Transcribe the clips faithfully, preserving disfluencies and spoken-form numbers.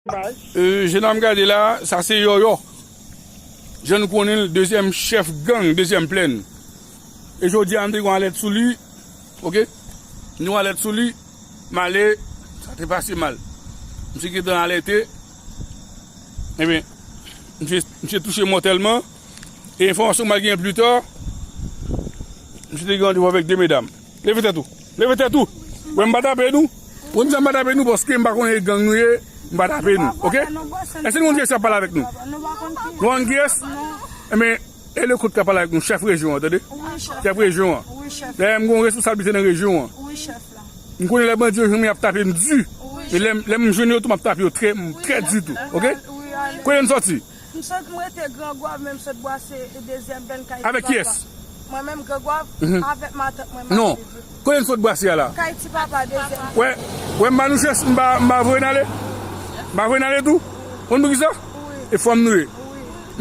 Euh, jennonm gade la, sa se Yòyò. Jan nou konnen l, dezyèm chèf gang, dezyèm plèn. E jodi a, m te gen yon alèt sou li. Oke? M te gen yon alèt sou li. M ale, sa te pase mal. Misye gentan alète. Ebyen, misye, misye touche mòtèlman. E enfòmasyon m al genyen pli ta, misye te gen randevou avèk de medam. Leve tèt ou. Leve tèt ou. Wè m pa tape nou. Wè m di m pa tape nou paske m pa konnen gang nou ye. M pa tape nou. Oke? Èske nou konn kiyès k ap pale avèk nou? Nou konn kiyès? Ebyen, e le kot k ap pale avèk nou, chèf rejyon an, tande? Chèf rejyon an. Dayè, m gen yon responsablite nan rejyon an. M konnen lè bandi yo jwenn mwen, y ap tape m di. E lè, lè m jwenn yo tou, m ap tape yo trè, trè di tou. Oke? Kote n sòti? M sot, m rete Gran Gwav, men m sot bwase dezyèm plèn kay ti papa. Avèk kiyès? Mwen menm Gran Gwav, avèk matant mwen. Non. Kote n sot bwase a la? Kay ti papa dezyèm. Wè, wè, m ba nou chans, m ba, m ba voye n ale. M ba voye n ale tou. Konn poukisa? E fanm nou ye.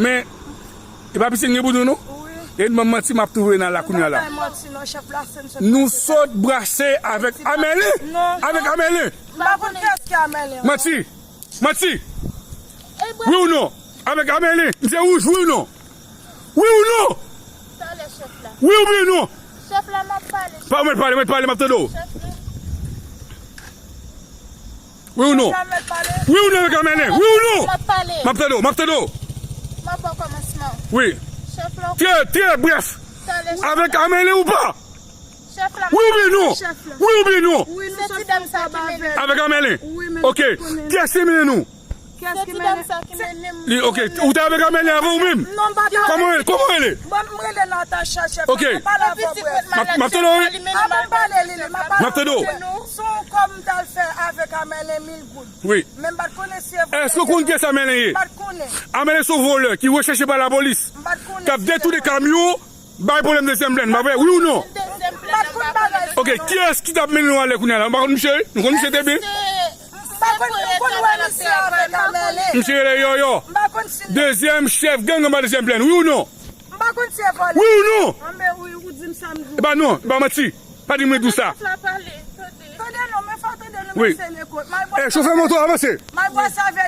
Men, e pa piti n gen pou nou, non? E n ban m manti, m ap tou voye n al la kounye a la. Nou sot bwase avèk Amèlen. Avèk Amèlen. M pa konn kiyès ki Amèlen. Manti. Manti! Wi ou non? Avèk Amèlen, misye wouj, wi ou non? Wi ou non? Talè chèf la. Wi oubyen non? Chèf la, m ap pale. Pa mèt pale, mèt pale, m ap tande w. Chèf la. Wi ou non? Wi ou non avèk Amèlen? Wi ou non? M ap pale. M ap tande w, m ap tande w. M ap ba w kòmansman. Wi. Chèf la. Trè, trè brèf. Talè chèf la. Avèk Amèlen ou pa? Chèf la. Wi oubyen non? Wi oubyen non? Se ti dam sa ki mennen nou. Avèk Amèlen? Oke. Kiyès ki mennen nou? Se ti dam sa ki mennen m. Li, oke. Ou te avèk Amèlen avan ou menm? Non, m pa t avèk. Kòman w rele? Kòman w rele? Bon, m rele Natacha, chèf la. Oke. M ap pale avè w, brèf. M ap, m ap tande w, wi. Avan m pale, Lili, m ap pale avè nou. Se yon kòb m t al fè avèk Amèlen mil goud. Wi. Men m pa t konnen si e vòlè. Èske w konn kiyès Amèlen ye? M pa t konnen. Amèlen se yon vòlè ki rechèche pa lapolis. M pa t konnen. K ap detoune kamyon. Bay pwoblèm dezyèm plèn, pa vre? Wi ou non? Oke, kiyès ki t ap mennen nou ale kounye a la? Nou pa konn misye? Nou konn misye te byen? Misye rele Yòyò. Dezyèm chèf gang anba dezyèm plèn, wi ou non? Wi ou non? E pa non, e pa manti. Pa di mwen di w sa. Tande non, men fò tande nou. Wi. E, chofè moto, avanse.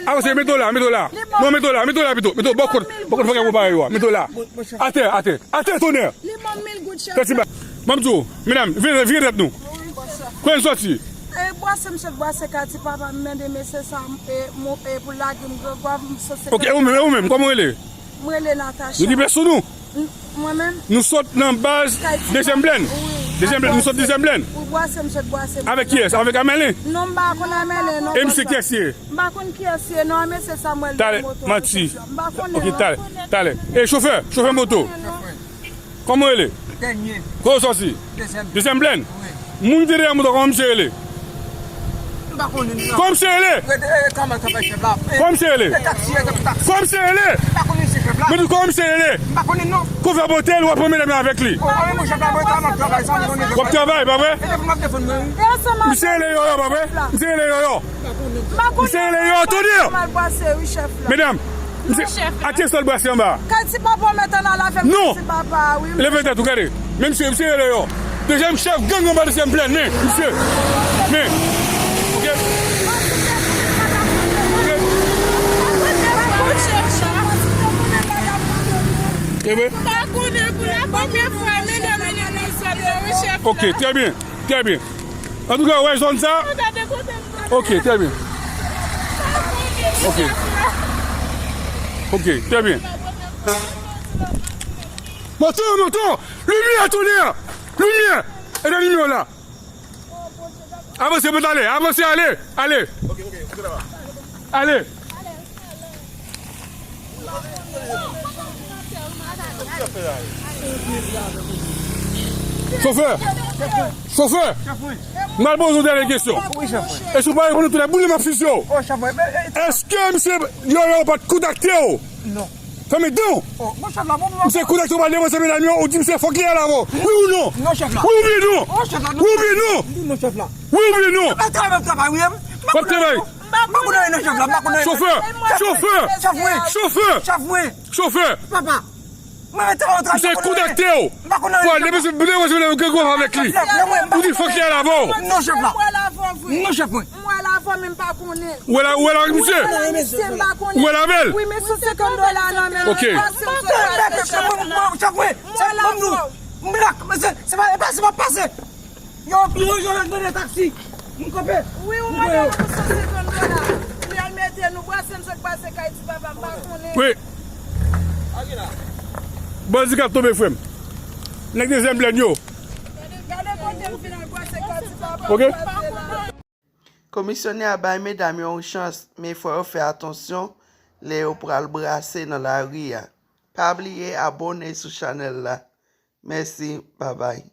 Avanse, mete w la, mete w la. Non, mete w la, mete w la pito. Mete w bò kot, bò kot fòk yo pare yo a. Mete w la. Atè, atè, atè, tonè. Tèt ti ba. Ban m di w, medam, vire, vire tèt nou. Kote n sòti? E, bwase, m sot bwase kay ti papa, m mande mesye sa, e, mo, e, pou lage m Gran Gwav, m sanse. Oke, e ou menm, e ou menm, kòman w rele? M rele Natacha. Nou gen pyès sou nou? Mwen menm? Nou sot nan baz dezyèm plèn. Dezyèm plèn, nou sot dezyèm plèn. Wi, bwase, m sot bwase. Avèk kiyès? Avèk Amèlen? Non, m pa konn Amèlen, non. E misye kiyès ye? M pa konn kiyès ye, non, mesye Samuel. Talè, manti. M pa konnen. Oke, talè, talè. E chofè, chofè moto. Kòman w rele? Dènye. Kote w sòti? Dezyèm. Dezyèm plèn? Wi. Moun ki te dèyè moto, kòman misye rele? M pa konnen non. Kòman misye rele? Rete, e, kòman travay chèf la? Kòman misye rele? E taksi, e taksi. Kòman misye rele? M pa konnen se chèf la. Men di kòman misye rele? M pa konnen non. Kou fè pote l, w ap pran medam yo avèk li. O, a, men mwen chèf la, mwen ka, m ap travay sa, m konnen. W ap travay, pa vre? E pou m ap defann mwen, wi. Misye rele Yòyò, pa vre? Misye rele Yòyò. Misye rele Yòyò, tande. Medam, misye, atè sòl brase anba. Kay ti papa, w mèt ann al avè m, non. Kay ti papa, wi. Leve tèt ou, gade. Men misye, misye rele Yòyò. Dezyèm chèf gang anba dezyèm plèn, men, misye. Men. Oke. Oke. E vre? Oke, trè byen. Trè byen. Antouka, w wè zòn sa? Oke, trè byen. Oke. Oke, trè byen. Moto, moto! Limyè, tonè! Limyè! E de limyè w la. Avanse, mwen ale. Avanse, ale. Ale. Ale. Chofè! Chofè! M al poze w dènye kesyon. Èske w pa reponn nou tou lè boule m ap fizye w? Èske misye Yòyò pa t kontakte w? Fèmen dan w! Misye kontakte w, pa depanse medam yo, ou di misye fòk li al avè w. Wi ou non? Wi oubyen non? Wi oubyen non? Wi oubyen non? W ap travay. Chofè! Chofè! Chofè! Chofè! Papa! Mwen rete nan travay. Misye kontakte w pou al depoze, depoze nan Gran Gwav avèk li. Ou di fòk li al avè w. Non, chèf la. Non, chèf mwen. M wè l avè w, men m pa konnen. Ou wè la, ou wè la avèk misye? M wè l avèk misye, m pa konnen. Ou wè la avè l? Wi, men se senkant dola nan men m. Ok. Pase m sot pase. M wè l avè w. M blak, men se se pa, e pa, se pa pase. Yo, yo, yo, yo mande taksi. M kanpe. Wi, ou mande nou pou san senkant dola. Li al mete nou brase, n sot pase kay ti papa, m pa konnen. Wi. Bandi k ap tonbe, frè m. Nèg dezyèm plèn yo. Gade kote m vin al brase kay ti papa. Ok. Komisyonè a bay medam yo yon chans, men fò yo fè atansyon lè yo pral brase nan lari a. Pa bliye abòne sou chanèl la. Mèsi, babay.